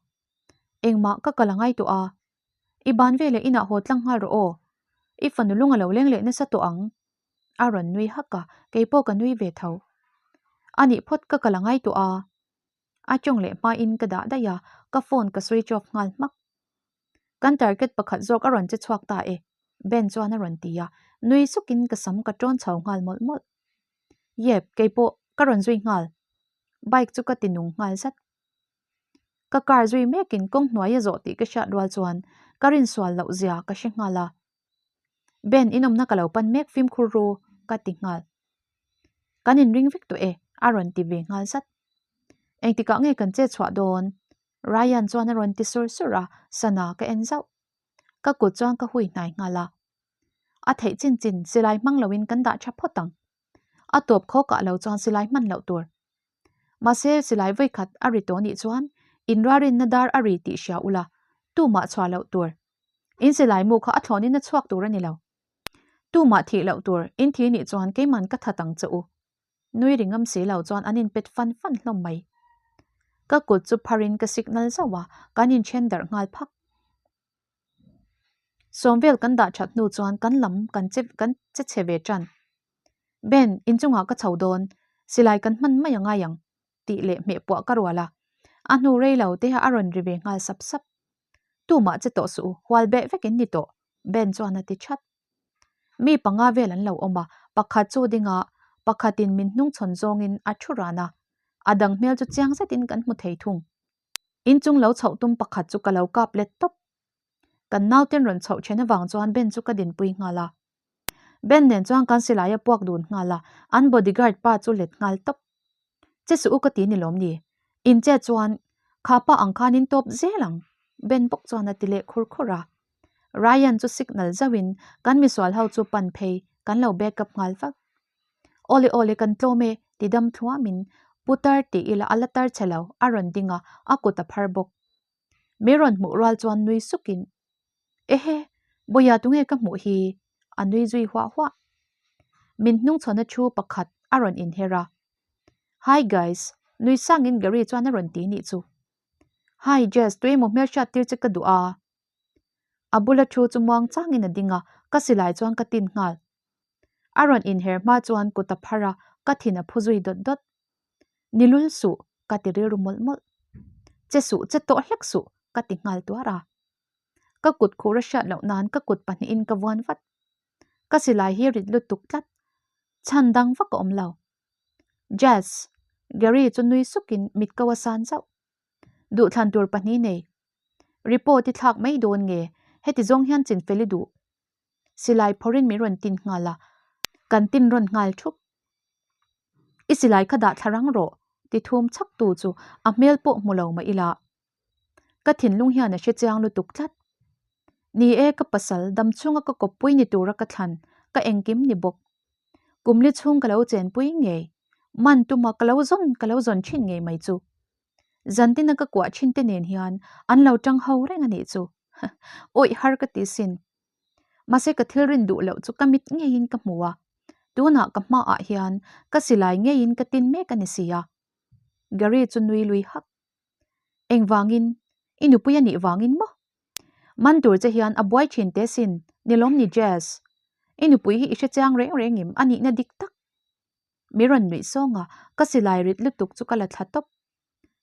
Speaker 1: Engmah ka kal a ngai tawh a. I ban veleh inah haw tlang nghal rawh aw. I fanu lung a lo leng leh nasa tawh ang. A rawn nui hak a, keipawh ka nui ve tho. Anih phawt ka kal a ngai tawh a. A tawng leh hmain ka dah daih a, ka phone ka switch off nghal hmak. Kan target pakhat zawk a rawn che chhuak ta e, Ben chuan a rawn ti a, nui sukin ka sam ka tawn chho nghal mawlh mawlh. Yep, keipawh ka rawn zui nghal. Bike chu ka ti nung nghal zat. Ka car zui mekin kawng hnuai a zawh tih ka hriat rual chuan ka rinsual loh zia ka hre nghal a. Ben, inawmna ka lo pan mek fimkhur ru, ka ti nghal. Kan inring vek tawh e, a rawn ti ve nghal zat. Engtikah nge kan che chhuah dawn? Ryan chuan a rawn ti sur sur a, sana ka en zauh. Ka kut chuan ka hui hnai nghal a. A theih chin chin silai hmang loin kan dah tha phawt ang. A tawp khawkah lo chuan silai hman loh tur. Mahse silai vawikhat a ri tawh nih chuan inrarinna dar a ri tih hria ula, tumah chhuah loh tur. In silai mu kha a thlawnin a chhuak tur a ni lo. Tumah thih loh tur, in thi nih chuan keiman ka that ang che u. Nui ri ngam si lo chuan an inpet fan fan hlawm mai. Ka kut chu pharin ka signal zauh a, kan inthen darh nghal phak. Sawm vel kan dah that hnu chuan kan lam kan che kan che chhe ve tan. Ben, inchungah ka chho dawn, silai kan hman mai a ngai ang, tih leh hmeh puah ka rual a. A hnu rei lo te a rawn ri ve nghal sap sap. Tumah che tawh suh u, hual beh vek in ni tawh, Ben chuan a ti that. Mi panga vel an lo awm a, pakhat chu ding a, pakhatin min hnungchhawn zawngin a thu ran a, a dang hmel chu chiang zetin kan hmu thei thung. Inchung lo chhoh tum pakhat chu ka lo kap let tawp. Kan nauten rawn chhoh then avang chuan Ben chu ka dinpui nghal a. Ben nen chuan kan silai a puak dun nghal a, an bodyguard pa chu let nghal tawp. Che suh u ka ti ni lawm ni? In che chuan kha pa ang khan in tawp zel ang, Ben bawk chuan a ti leh khur khur a. Ryan chu signal zauhin kan misual ho chu pan phei kan lo back up nghal vak. Awle awle kan tlawm e ti dam thluamin putar tih ila a la tar chhe lo a rawn ding a, a kut a phar bawk. Mi rawn hmuh rual chuan nui sukin Ehe, Bawia tunge ka hmuh hi? a nui zui huah huah. Min hnungchhawna thu pakhat a rawn inher a. Hi guys, nui sangin Gary chuan a rawn ti nih chu. Hi Jess, tuemaw hmelhriat tir che ka duh a. A bula thu chu muang changin a ding a, ka silai chuan ka tin nghal. A rawn inher hma chuan kut a phar a, ka thin a phu zui dawt dawt. Ni lul suh, ka ti rilru mawlh mawlh. Che suh, che tawh hlek suh, ka ti nghal tuar a. Ka kut khur a hriat loh nan ka kut pahnihin ka vuan vat. Ka silai hi rit lutuk tlat. Chhan dang vak a awm lo. Jazz, Gary chu nui sukin mit ko a san zauh. Duhthlan tur pahnih nei. Report i thlak mai dawn nge? Heti zawng hian chinfel i duh. Silai phawrhin min rawn tin nghal a, kan tin rawn nghal thup. I silai kha dah thla rang rawh, ti thum chhak tu chu a hmel pawh hmu lo mah ila. Ka thinlung hian a hre chiang lutuk tlat. Ni e, ka pasal dam chhunga ka kawppui ni tura ka thlan, ka engkim ni bawk. Kumli chhung ka lo chenpui ngei, man tuma ka lo zawn ka lo zawn thin ngei mai chu. Zantina ka kuah thin te nen hian an lo tang ho reng a nih chu. Awih har ka ti sin. Mahse ka thil rin duh loh chu ka mit ngeiin ka hmu a, tunah ka hmaah hian ka silai ngeiin ka tin mek a ni si a. Gary chu nui lui hak. Engvangin? I nupui a nih vangin maw? Man tur che hian a buai thin te sin, ni lawm ni Jazz? I nupui hi i hre chiang reng reng em a nihna dik tak? Mi rawn nuih sawng a, ka silai rit lutuk chu ka la thla tawp.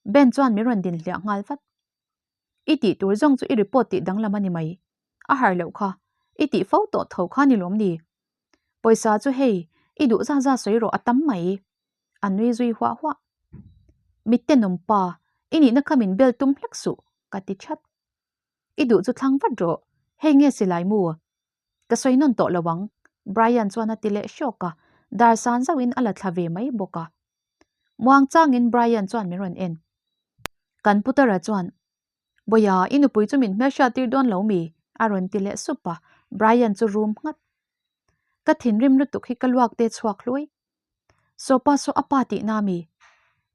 Speaker 1: Ben chuan mi rawn din hliah nghal vat. I tih tur zawng chu i report tih danglam a ni mai. A har loh kha, i tih fo tawh tho kha ni lawm ni? Pawisa chu hei, i duh za za sawi rawh a tam mai. A nui zui huah huah. Mittenawm pa, i nihna kha min bel tum hlek suh, ka ti that. I duh chu thlang vat rawh, hei nge silai mu? Ka sawi nawn tawh lo ang, Brian chuan a ti leh hrawk a, dar san zauhin a la thla ve mai bawk a. Muang changin Brian chuan min rawn en. Kan putara chuan, Bawia, i nupui chu min hmelhriat tir dawn lo mi? a rawn ti leh sup a, Brian chu rum nghat. Ka thinrim lutuk hi ka luak te chhuak hlui. Sawpa saw a pa tihna mi?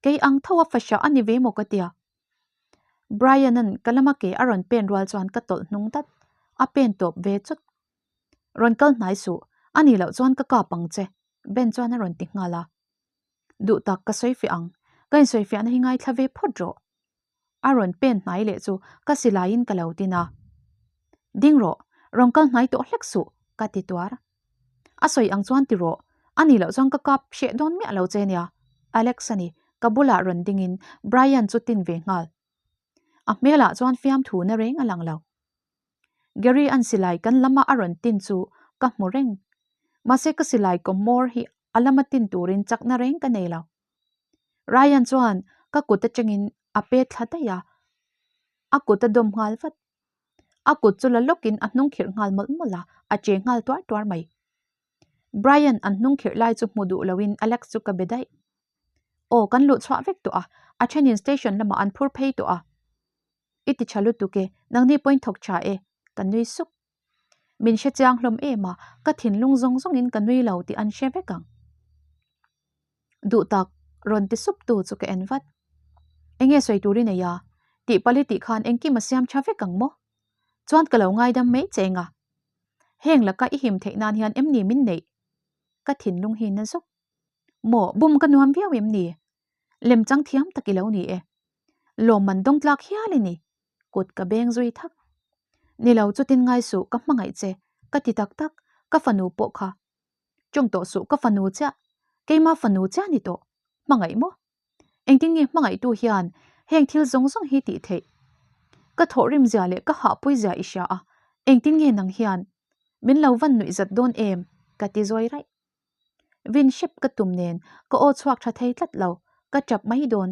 Speaker 1: Kei ang tho a fahriah a ni ve maw ka tia. Brian-a'n ka lama ke a rawn pen rual chuan ka tawlh hnung dat, a pen tawp ve chut. Rawn kal hnai suh, a nih loh chuan ka kap ang che, Ben chuan a rawn ti nghal a. Duh tak ka sawi fiah ang, ka insawi fiahna hi ngaithla ve phawt rawh. A rawn pen hnai leh chu ka silaiin ka lo tin a. Ding rawh, rawn kal hnai tawh hlek suh, ka ti tuar. A sawi ang chuan ti rawh, a nih loh chuan ka kap hreh dawn miah lo che nia, Alex a ni, ka bulah rawn dingin Brian chu tin ve nghal. A hmelah chuan fiamthu na reng a lang lo. Gary an silai kan lama a rawn tin chu ka hmu reng. Mahse ka silai kawmawr hi a lama tin turin chakna reng ka nei lo. Ryan chuan ka kut atangin a pet thla daih a, a kut a dawm nghal vat. A kut chu la lawkin a hnung khirh nghal mawlh mawlh a, a che nghal tuar tuar mai. Brian an hnung khirh lai chu hmu duh loin Alex chu ka be daih. Aw kan luh chhuah vek tawh a, a thenin station lamah an phur phei tawh a. I ti tha lutuk e, nangni pawhin thawk tha e, ka nui sup. Min hre chiang hlawm em a, ka thinlung zawng zawngin ka nui lo tih an hre vek ang. Duh tak, rawn ti sup tu chu ka en vat. Enge sawi tur i nei a? Tih pali tih khan engkim a siam tha vek ang maw? Chuan ka lo ngaidam mai che eng a? Heng laka i him theih nan hian em ni min neih? Ka thinlung hi na zuk. Maw, bum ka nuam viau em ni? Lem chang thiam tak i lo ni e. Lawmman dawng tlak hial i ni. Kut ka beng zui thak. Ni lo chutin ngai suh ka hmangaih che, ka ti tak tak, ka fanu pawh kha. Tawng tawh suh ka fanu chiah, keima fanu chiah ni tawh. Hmangaih maw? Engtin nge hmangaihtu hian heng thil zawng zawng hi tih theih? Ka thawhrim zia leh ka hahpui zia i hria a, engtin nge nang hian min lo van nuih zat dawn em? Ka ti zawi raih. Vin hrep ka tum nen ka aw chhuak tha thei tlat lo, ka tap mai dawn.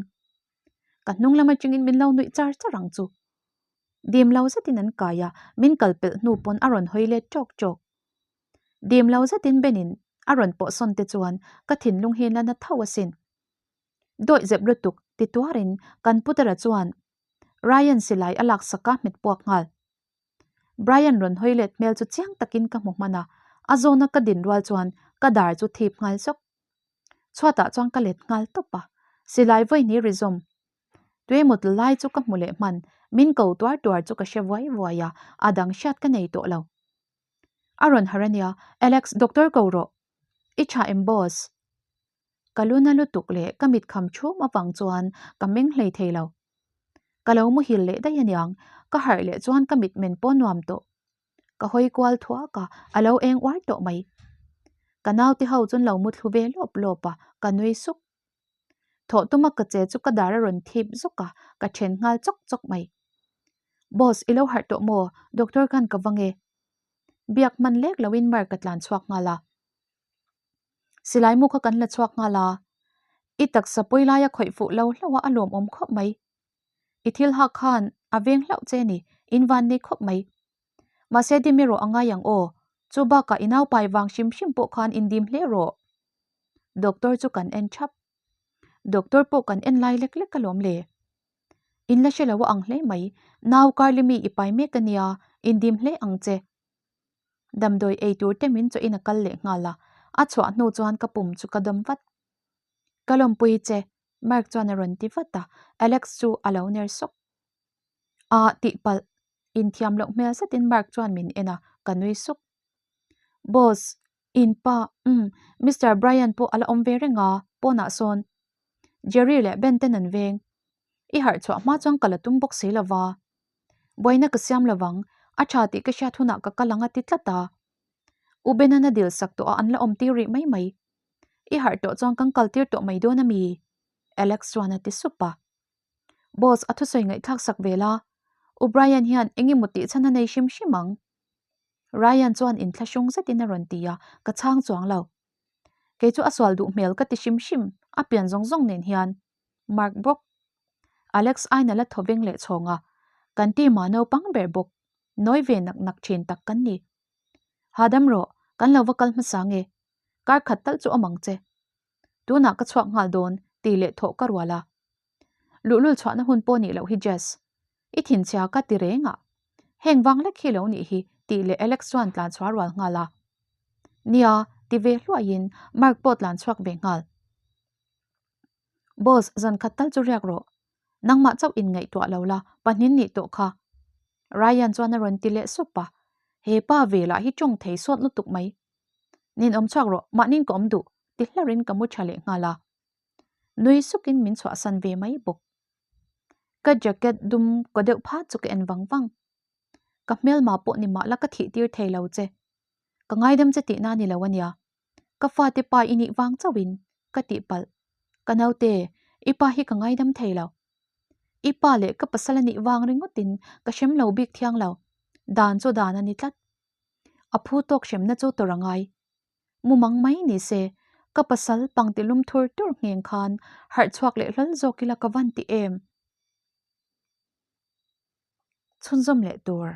Speaker 1: Ka hnung lam atangin min lo nuih char char ang chu. Dim lo zetin an kai a, min kal pelh hnu pawn a rawn hawi let tawk tawk. Dim lo zetin Benin a rawn pawh sawn te chuan ka thinlung hi la na tho asin. Dawih zep lutuk ti tuarin kan putara chuan Ryan silai a laksak a hmet puak nghal. Brian rawn hawi let hmel chu chiang takin ka hmu hman a, a zawna ka din rual chuan ka dar chu thip nghal zawk. Chhuatah chuan ka let nghal tawp a, silai vawi ni ri zawm. Tuemaw tla lai chu ka hmu leh hman, min ko tuar tuar chu ka hre vuai vuai a, a dang hriat ka nei tawh lo. A rawn harh a nia, Alex, doctor ko rawh. I tha em boss? Ka lu na lutuk leh ka mit kham thum avang chuan ka meng hlei thei lo. Ka lo muhil leh daih aniang, ka harh leh chuan ka mit men pawh nuam tawh. Ka hawi kual thuak a, a lo eng uar tawh mai. Ka naute ho chuan lo mu thlu ve lawp lawp a, ka nui suk. Thawh tuma ka che chu ka dar a rawn thip zawk a, ka then nghal chawk chawk mai. Boss, i lo harh tawh maw? Doctor khan ka va nge. Biak hman lek loin Mark ka tlan chhuak nghal a. Silai mu kha kan la chhuak nghal a, i taksa pawi laia khawih fuh lo hlauh a a lawmawm khawp mai. I thil hak khan a veng hlauh che ni, in van nei khawp mai. Mahse dim erawh a ngai ang aw, chu bakah i naupai vang hrim hrim pawh khan in dim hle rawh. Doctor chu kan en thap. Doctor pawh kan en lai lek lek alawm le. In la hre lo a ang hle mai, nau karli mi i pai mek a nia, indim hle ang che. Damdawi ei tur te min chawhin a kal leh nghal a, a chhuah hnu chuan ka pum chu ka dawm vat. Ka lawmpui che, Mark chuan a rawn ti vat a, Alex chu a lo ner sawk. Ah tihpalh, inthiam loh hmel zetin Mark chuan min en a, ka nui suk. Boss, in pa, umm, Mister Brian pawh a la awm ve reng a, pawnah sawn. Jerry leh Ben ten an veng. I harh chhuah hma chuan ka la tum bawk si lova. Buaina ka siam lovang, a tha tih ka hriat hunah ka kal ang a ti tlat a. U Benan a dil sak tawh a an la awm tir rih mai mai. I harh tawh chuan kan kal tir tawh mai dawn a mi? Alex chuan a ti sup a. Boss a thusawi ngaihthlak sak ve la, U Brian hian eng emaw tih chhan a nei hrim hrim ang. Ryan chuan inthlahrung zetin a rawn ti a, ka chhang chuang lo. Kei chu a sual duh hmel ka ti hrim hrim, a pian zawng zawng nen hian. Mark bawk. Alex aina la thaw veng leh chhawng a, kan team ah naupang ber bawk, nawi ve nak nak thin tak kan ni. Hahdam rawh, kan lo va kal hmasa nge? Kar khat tal chu awm ang che. Tunah ka chhuak nghal dawn tih leh thawh ka rual a. Luhlul chhuahna hun pawh nih loh hi Jess. I thinchhia ka ti reng a. Heng vang lek hi lo nih hi tih leh Alex chuan tlan chhuah rual nghal a. Nia, ti ve hluaiin Mark pawh tlan chhuak ve nghal. Boss, zan khat tal chu riak rawh. Nangmah chauh in ngaihtuah lo la, pahnin nih tawh kha. Ryan chuan a rawn ti leh sup a. He pa ve lah hi tawng thei sawt lutuk mai. Nin awm chhuak rawh, mahnin ka awm duh, ti hlarin ka mu tha leh nghal a. Nui sukin min chhuahsan ve mai bawk. Ka jacket dum kaw deuh phat chu ka en vang vang. Ka hmelma pawh ni mah la ka thih tir thei lo che. Ka ngaidam che tihna ni lo a nia. Ka fate pa i nih vang chauhin ka tihpalh. Ka naute, i pa hi ka ngaidam thei lo. I pa leh ka pasal a nih vang ringawtin ka hrem lo bik thiang lo. Dan chu dan a ni tlat. A phu tawk hremna chu tawrh a ngai. Mumang mai ni se, ka pasal pangti lum thur tur ngheng khan harh chhuak leh hlawl zawk ila ka van ti em? Chhunzawm leh tur.